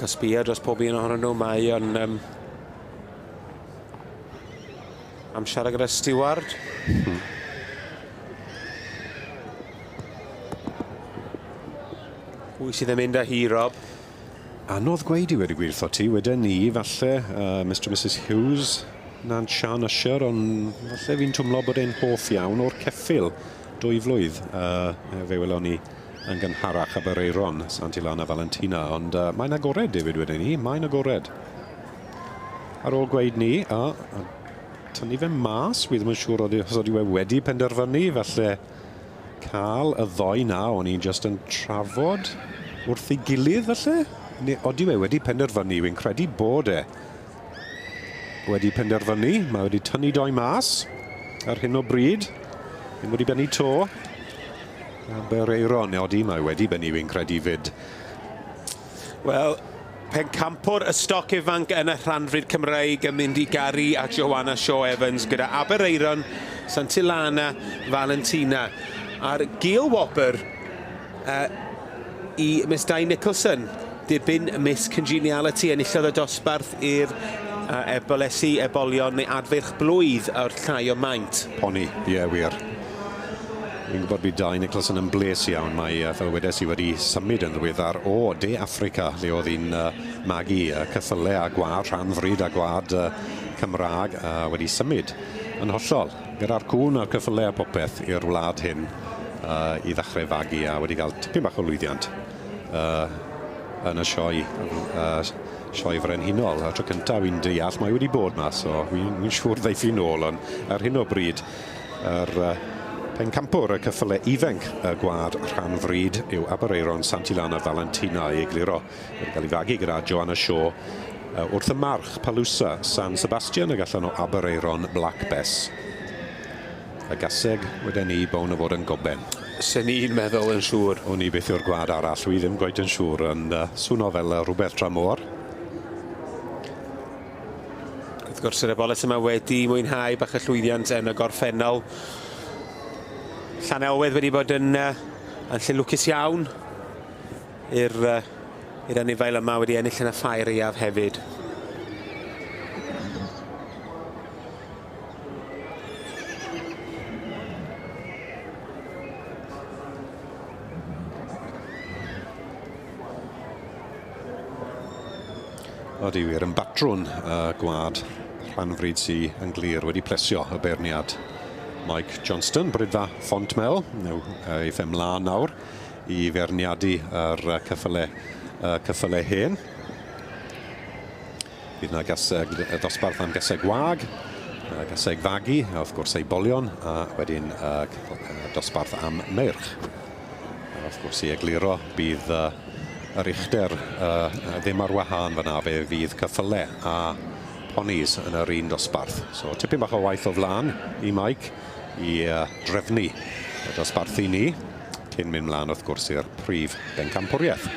cael sbio dros pob un ohonyn nhw. Mae o'n um, am siarad gyda Steward. Pwy sydd yn mynd â hi, Rob? Anodd gweud i weud y gwir wrtho ti, weden ni, falle, uh, Mr Mrs Hughes, na'n Sian Usher, ond falle fi'n twmlo bod e'n hoff iawn o'r ceffyl dwyflwydd. Uh, fe welon ni yn gynharach Aberaeron, Santillana Valentina, ond uh, mae'n agored, David, weden ni, mae'n agored. Ar ôl gweud ni, a, a tynnu fe mas, wi ddim yn siŵr os oeddi we wedi penderfynu, falle cael y ddoi na o'n i'n just yn trafod wrth ei gilydd falle? Neu odi we wedi penderfynu, wy'n credu bod e wedi penderfynu. Mae wedi tynnu doi mas ar hyn o bryd. Ddim wedi bennu to. Aberaeron, odi, mae wedi bennu wy'n credu fyd. Wel, pencampwr y stoc ifanc yn y rhanfrid Cymreig yn mynd i Gary a Joanna Shaw Evans gyda Aberaeron, Santillana, Valentina. A'r gil wobr uh, i Miss Di Nicholson, dibyn Miss Congeniality, enillodd y dosbarth i'r uh, ebolesi, ebolion neu adfeirch blwydd o'r llai o maint. Poni, ie yeah, wir. Fi'n gwybod bydd Dai Nicholson yn bles iawn. Mae, fel wedes i, wedi symud yn ddiweddar o De Affrica, lle oedd hi'n magu ceffylau a gwlad, rhan fryd a gwlad Cymraeg, a wedi symud yn hollol gyda'r cŵn a'r ceffylau a popeth i'r wlad hyn i ddechrau fagu a wedi cael tipyn bach o lwyddiant yn y sioe, sioe frenhinol. Y tro cyntaf fi'n deall mae wedi bod 'ma, so fi'n siŵr ddeith hi nôl, ond ar hyn o bryd Yr pencampwr y ceffyle ifenc y gwlad rhan fryd yw Aberaeron Santillana Valentina i egluro. Wedi cael ei fagu gyda Joanna Shaw wrth y march Palusa San Sebastian ag allan o Aberaeron Black Bess. Y gaseg weden i bown o fod yn goben. Sen i'n meddwl yn siŵr. Wn i beth yw'r gwlad arall, wi ddim gweit yn siŵr, ond uh, swno fel uh, rhywbeth tramor. Wrth gwrs, yr eboles yma wedi mwynhau bach y llwyddiant yn y gorffennol. Llanelwedd wedi bod yn, uh, yn lle lwcus iawn i'r uh, i'r anifail yma wedi ennill yn y ffair eiaf hefyd. Odi wir, yn batrwn y gwlad rhanfryd sy yn glir wedi plesio y beirniad Mike Johnston, Brydfa Fontmel, neu ei phe mlaen nawr i feirniadu yr cyffyle, y cyffyle hen. Bydd yna gaseg, dosbarth am gaseg wag, gaseg fagu, a wrth gwrs ei bolion, a wedyn dosbarth am meirch. A wrth gwrs i egluro, bydd yr uchder ddim ar wahân fyna, fe fydd cyffyle a ponis yn yr un dosbarth. So tipyn bach o waith o flaen i Mike i drefnu y dosbarthu ni, cyn mynd mlaen wrth gwrs i'r prif bencampwriaeth.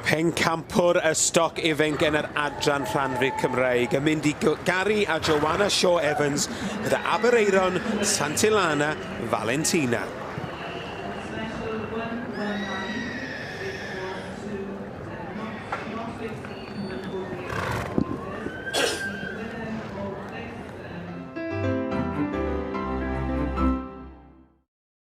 Pencampwr y stoc ifanc yn yr adran rhanfrid Cymreig yn mynd i Gary a Joanna Shaw Evans gyda Aberaeron, Santillana, Valentina.